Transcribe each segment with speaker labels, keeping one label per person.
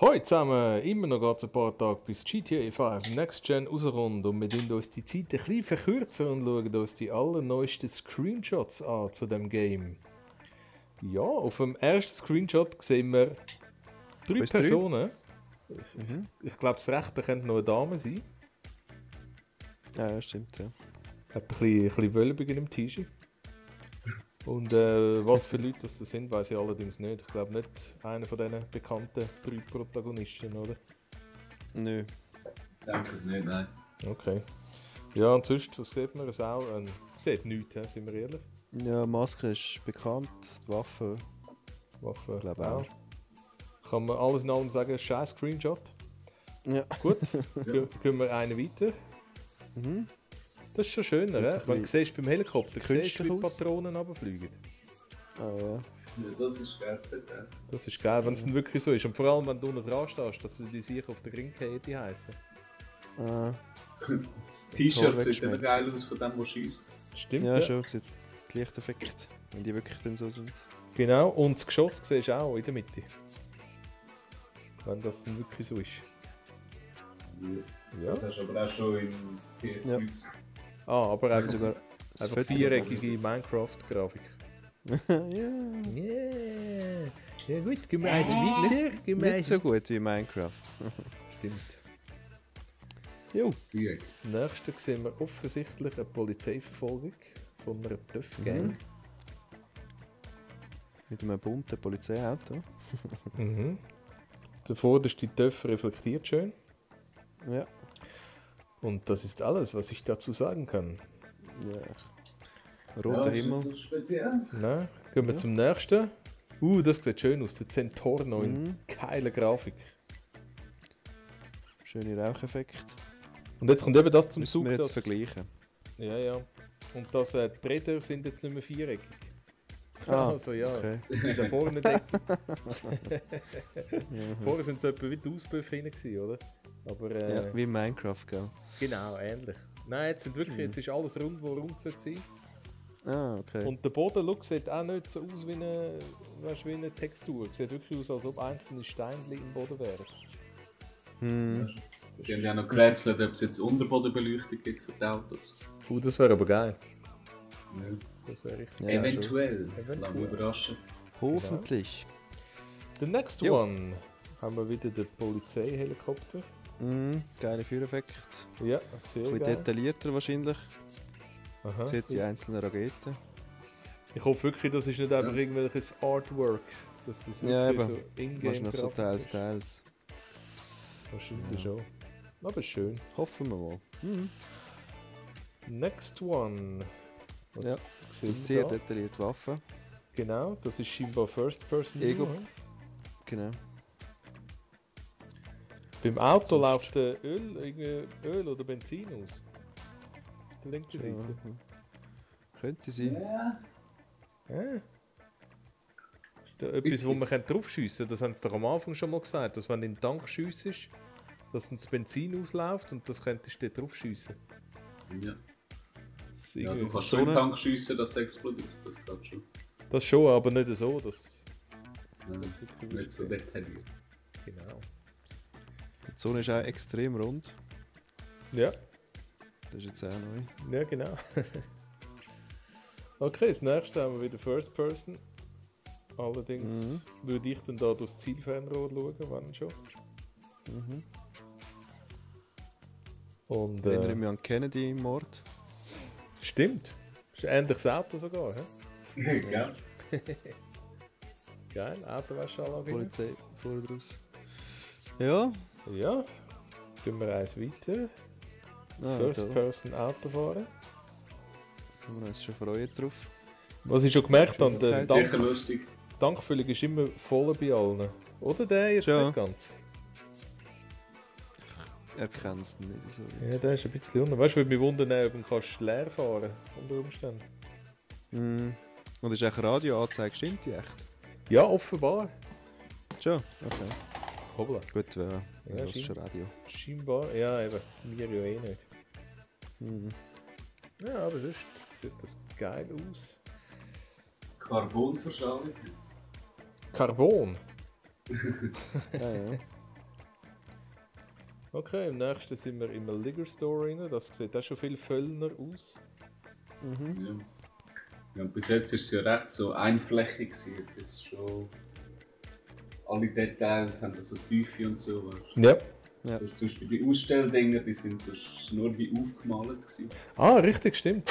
Speaker 1: Heute zusammen, immer noch geht es ein paar Tage bis GTA 5 Next Gen rauskommt und wir tun uns die Zeit ein bisschen verkürzen und schauen uns die allerneuesten Screenshots an zu dem Game. Ja, auf dem ersten Screenshot sehen wir drei
Speaker 2: Was,
Speaker 1: Personen. Ich glaube, das rechte könnte noch eine Dame sein.
Speaker 2: Ja, stimmt, ja.
Speaker 1: Hat ein bisschen Wölbung in dem T-Shirt. Und was für Leute das sind, weiß ich allerdings nicht. Ich glaube nicht einer von diesen bekannten drei Protagonisten, oder?
Speaker 2: Nö.
Speaker 3: Ich denke es nicht, nein.
Speaker 1: Okay. Ja, und sonst, was sieht man? Es auch? Sieht nichts, sind wir ehrlich.
Speaker 2: Ja, Maske ist bekannt, die Waffe,
Speaker 1: Waffe,
Speaker 2: glaube auch.
Speaker 1: Kann man alles in allem sagen, scheiß Screenshot.
Speaker 2: Ja.
Speaker 1: Gut, gehen wir einen weiter.
Speaker 2: Mhm.
Speaker 1: Das ist schon schöner,
Speaker 2: Sieht
Speaker 1: he?
Speaker 2: ein
Speaker 1: Wenn du
Speaker 2: bisschen
Speaker 1: siehst, beim Helikopter siehst du, wie die
Speaker 2: künstlich aus.
Speaker 1: Patronen runterfliegen.
Speaker 2: Ah ja.
Speaker 3: Ja, das ist geil, das hat er.
Speaker 1: Das ist geil, wenn es dann wirklich so ist. Und vor allem, wenn du unten dran stehst, dass du die sicher auf der Ringkette heißen.
Speaker 2: Ah,
Speaker 3: Das T-Shirt sieht
Speaker 2: weggeschmeckt.
Speaker 3: immer geil aus von dem, der schießt.
Speaker 1: Stimmt,
Speaker 2: ja,
Speaker 1: ja.
Speaker 2: schon, sieht Lichteffekt, wenn die wirklich dann so sind.
Speaker 1: Genau, und das Geschoss siehst du auch in der Mitte. Wenn das dann wirklich so ist. Ja.
Speaker 3: Das hast du aber auch schon im PS3
Speaker 2: Ja.
Speaker 3: gesehen.
Speaker 1: Ah, aber
Speaker 2: Ja,
Speaker 1: einfach,
Speaker 2: sogar das
Speaker 1: einfach
Speaker 2: Foto-
Speaker 1: viereckige Minecraft-Grafik.
Speaker 2: ja,
Speaker 1: Yeah. Ja gut, gehen wir eins weiter. Gehen wir
Speaker 2: nicht
Speaker 1: eins
Speaker 2: so gut wie Minecraft.
Speaker 1: Stimmt.
Speaker 2: Jo.
Speaker 3: Viereck.
Speaker 1: Das nächste sehen wir offensichtlich eine Polizeiverfolgung von einer TÜV-Gang.
Speaker 2: Mit einem bunten Polizeiauto.
Speaker 1: Mhm. Der vorderste TÜV reflektiert schön.
Speaker 2: Ja.
Speaker 1: Und das ist alles, was ich dazu sagen kann.
Speaker 2: Ja. Roter
Speaker 3: ist
Speaker 2: Himmel.
Speaker 3: nicht so speziell.
Speaker 1: Na, gehen wir zum nächsten. Das sieht schön aus. Der Centaurno in geiler Grafik.
Speaker 2: Schöne Raucheffekt.
Speaker 1: Und jetzt kommt eben das zum
Speaker 2: Müssen
Speaker 1: Zug.
Speaker 2: wir jetzt
Speaker 1: dass-
Speaker 2: vergleichen.
Speaker 1: Ja, ja. Und dass die Räder sind jetzt nicht mehr viereckig.
Speaker 2: Ah,
Speaker 1: Also ja,
Speaker 2: okay.
Speaker 1: die sind da vorne nicht. Vorher sind es etwa wie die Auspuff rein gewesen, oder? Aber
Speaker 2: Ja, wie in Minecraft, gell?
Speaker 1: genau, ähnlich. Nein, jetzt sind wirklich, jetzt ist alles rund, wo rund sollte sein.
Speaker 2: Ah, okay.
Speaker 1: Und der Bodenlook sieht auch nicht so aus wie eine, weißt, wie eine Textur. Sieht wirklich aus, als ob einzelne Steinchen im Boden wären.
Speaker 3: Sie haben ja noch gerätselt, ob es jetzt Unterbodenbeleuchtung gibt für die Autos.
Speaker 1: Das wäre aber geil.
Speaker 3: Ja.
Speaker 1: Das wäre richtig.
Speaker 2: Ja,
Speaker 3: Eventuell.
Speaker 1: Eventuell.
Speaker 3: Lass mich überraschen.
Speaker 2: Hoffentlich.
Speaker 1: The next
Speaker 2: Jo.
Speaker 1: one haben wir wieder den Polizeihelikopter.
Speaker 2: Geile Führeffekt.
Speaker 1: Ja, sehr
Speaker 2: Ein bisschen
Speaker 1: geil.
Speaker 2: detaillierter wahrscheinlich.
Speaker 1: Aha.
Speaker 2: Sieht die einzelnen Raketen.
Speaker 1: Ich hoffe wirklich, das ist nicht einfach irgendwelches Artwork. Dass das
Speaker 2: Ja,
Speaker 1: wirklich
Speaker 2: eben.
Speaker 1: so in-game
Speaker 2: Wahrscheinlich so
Speaker 1: Grafik
Speaker 2: teils,
Speaker 1: ist.
Speaker 2: teils.
Speaker 1: Wahrscheinlich schon. Aber schön.
Speaker 2: Hoffen wir mal.
Speaker 1: Next one. Was
Speaker 2: Ja,
Speaker 1: sehen
Speaker 2: Das ist
Speaker 1: wir
Speaker 2: sehr
Speaker 1: da?
Speaker 2: detaillierte Waffe.
Speaker 1: Genau, das ist scheinbar First Person.
Speaker 2: Ego.
Speaker 1: View, hm?
Speaker 2: Genau.
Speaker 1: Beim Auto
Speaker 2: Sonst-
Speaker 1: läuft irgendwie Öl oder Benzin aus. Der linke Seite.
Speaker 2: Mhm. Könnte sein.
Speaker 3: Ja.
Speaker 1: Ist da etwas, wo man draufschiessen kann? Das haben sie doch am Anfang schon mal gesagt, dass wenn du in den Tank schiessest, dass dann das Benzin ausläuft und das könntest du dort draufschiessen.
Speaker 3: Ja.
Speaker 1: Das,
Speaker 3: Ja, du
Speaker 1: irgendwie-
Speaker 3: kannst schon in den Tank schiessen, dass es explodiert. Das geht schon.
Speaker 1: das schon, aber nicht so. Das
Speaker 3: Ja,
Speaker 1: ist wirklich
Speaker 3: nicht so detailliert.
Speaker 1: genau.
Speaker 2: Die Zone ist auch extrem rund.
Speaker 1: Ja,
Speaker 2: Das ist jetzt auch neu.
Speaker 1: ja genau. Okay, das nächste haben wir wieder First Person. Allerdings würde ich dann da durchs Zielfernrohr schauen, wenn schon. Und
Speaker 2: Erinnere mich an Kennedy im Mord.
Speaker 1: stimmt. Ist ein ähnliches Auto sogar, hä?
Speaker 3: Ja.
Speaker 1: Geil, Autowäscheanlage.
Speaker 2: Polizei vorne draus. Ja.
Speaker 1: Ja, gehen wir eins weiter.
Speaker 2: Ah,
Speaker 1: First
Speaker 2: da
Speaker 1: Person Autofahren.
Speaker 2: können wir uns schon freuen drauf.
Speaker 1: Was ich schon gemerkt habe, der
Speaker 2: Sicher
Speaker 3: Sicher
Speaker 1: Tank,
Speaker 3: lustig.
Speaker 1: Tankfüllung ist immer voll bei allen. Oder der jetzt
Speaker 2: Ja.
Speaker 1: nicht ganz?
Speaker 2: Er kennt es nicht so.
Speaker 1: Ja, der ist ein bisschen unten. Weißt du, würde mich wundern, ob du kannst leer fahren unter Umständen.
Speaker 2: Und ist auch Radioanzeige, stimmt die echt?
Speaker 1: Ja, offenbar.
Speaker 2: Schon? Okay.
Speaker 1: Hoppla.
Speaker 2: Gut,
Speaker 1: Ja,
Speaker 2: das ist
Speaker 1: stimmt.
Speaker 2: schon Radio.
Speaker 1: Scheinbar, ja eben. Wir ja eh nicht. Ja, aber sonst sieht das geil aus.
Speaker 3: Carbonverstrahlung.
Speaker 1: Carbon.
Speaker 2: Ja, ja.
Speaker 1: Okay, im nächsten sind wir im Liquor Store rein. Das sieht auch schon viel voller aus.
Speaker 3: Ja. Ja, und bis jetzt war es ja recht so einflächig gewesen. Jetzt ist es schon... Alle Details haben so Tiefe und so.
Speaker 1: Ja.
Speaker 2: Ja.
Speaker 3: Also zum Beispiel die Ausstelldinger, die sind sonst nur wie aufgemalt gewesen.
Speaker 1: Ah, richtig, stimmt.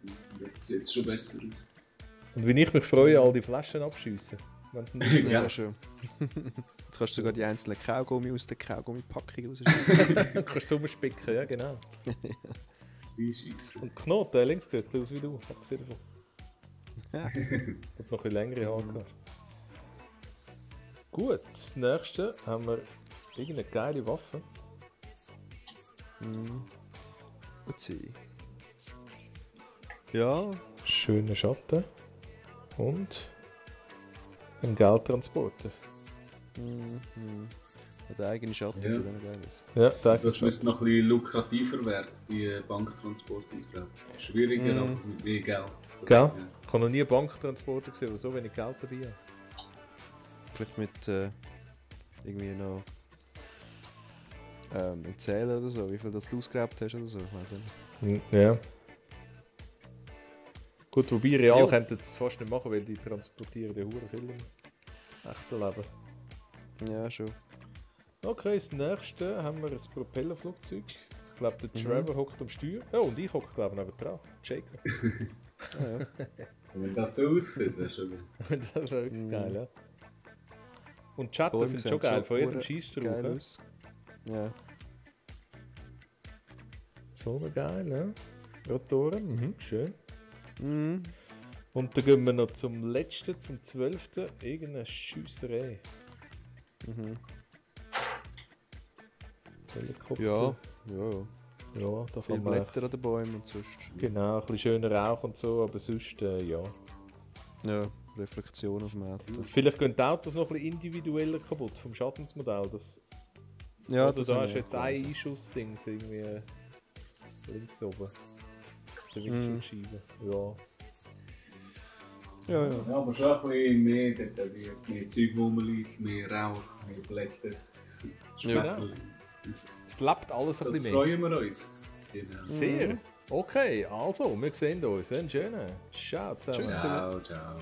Speaker 3: Und jetzt sieht es schon besser aus.
Speaker 1: Und wie ich mich freue, all die Flaschen abschiessen.
Speaker 2: Ja, schön. Jetzt kannst du sogar die einzelnen Kaugummi aus der Kaugummipackung rausschneiden.
Speaker 1: Kannst du rumspicken, ja genau.
Speaker 3: Einschiessen.
Speaker 1: Und Knoten, links sieht aus wie du, abgesehen davon.
Speaker 2: Ja.
Speaker 1: Hat noch ein längere Haare gehabt. Gut, das nächste haben wir irgendeine geile Waffe.
Speaker 2: Uzi. Ja,
Speaker 1: Schöner Schatten. Und ein Geldtransporter.
Speaker 2: hat eine eigene Schatten,
Speaker 3: Ja.
Speaker 2: sieht auch noch geil aus.
Speaker 1: Ja, der
Speaker 3: Das müsste noch ein bisschen lukrativer werden, die Banktransporte ausrauben. Schwieriger, aber mit mehr Geld.
Speaker 1: Gell?
Speaker 3: Ja.
Speaker 1: Ich habe noch nie einen Banktransporter gesehen, der so wenig Geld dabei hat.
Speaker 2: Vielleicht mit irgendwie noch erzählen oder so, wie viel das du ausgegrabt hast oder so, ich weiß nicht.
Speaker 1: Ja. Gut, wobei real
Speaker 2: Jo.
Speaker 1: könnten das fast nicht machen, weil die transportieren die Huren viel im echten Leben.
Speaker 2: Ja, schon.
Speaker 1: Okay, das nächste haben wir ein Propellerflugzeug. Ich glaube, der Trevor hockt am Steuer. Oh, und ich hocke glaube ich neben dran. Jacob.
Speaker 2: Ah, ja.
Speaker 3: Und wenn das so aussieht, wäre schon gut.
Speaker 1: Das wäre wirklich geil, ja. Und die Chatten
Speaker 2: Bäume
Speaker 1: sind
Speaker 2: sehen
Speaker 1: schon geil, von jedem
Speaker 2: hure
Speaker 1: schießt
Speaker 2: geil
Speaker 1: drauf. Ja.
Speaker 2: aus. Ja.
Speaker 1: So geil, ja. Rotoren, schön.
Speaker 2: Mhm.
Speaker 1: Und dann gehen wir noch zum letzten, zum 12. Irgendeine Schiesserei. Helikopter.
Speaker 2: Ja, ja.
Speaker 1: Ja, da
Speaker 2: Viele
Speaker 1: kann man...
Speaker 2: Blätter an den Bäumen und sonst.
Speaker 1: Genau, ein bisschen schöner Rauch und so, aber sonst, ja.
Speaker 2: Ja, Reflexion auf dem Auto.
Speaker 1: Vielleicht gehen die Autos noch ein bisschen individueller kaputt vom Schattensmodell. Das,
Speaker 2: Ja,
Speaker 1: oder da
Speaker 2: habe
Speaker 1: ist
Speaker 2: ich
Speaker 1: jetzt
Speaker 2: auch
Speaker 1: ein
Speaker 2: gelesen.
Speaker 1: Einschussding irgendwie links oben. Auf der Windschutzscheibe. Ja.
Speaker 2: Ja, ja.
Speaker 3: Ja, aber schon ein bisschen mehr detailliert. Mehr Zeug, wo man liegt, mehr Rauch, mehr Blätter. Speckchen.
Speaker 1: Es lebt alles ein
Speaker 3: Das
Speaker 1: bisschen mehr.
Speaker 3: freuen wir uns. Genau.
Speaker 1: Sehr. Okay, also, wir sehen uns. Einen schönen. Ciao zusammen.
Speaker 2: Tschüss.
Speaker 3: Ciao, ciao.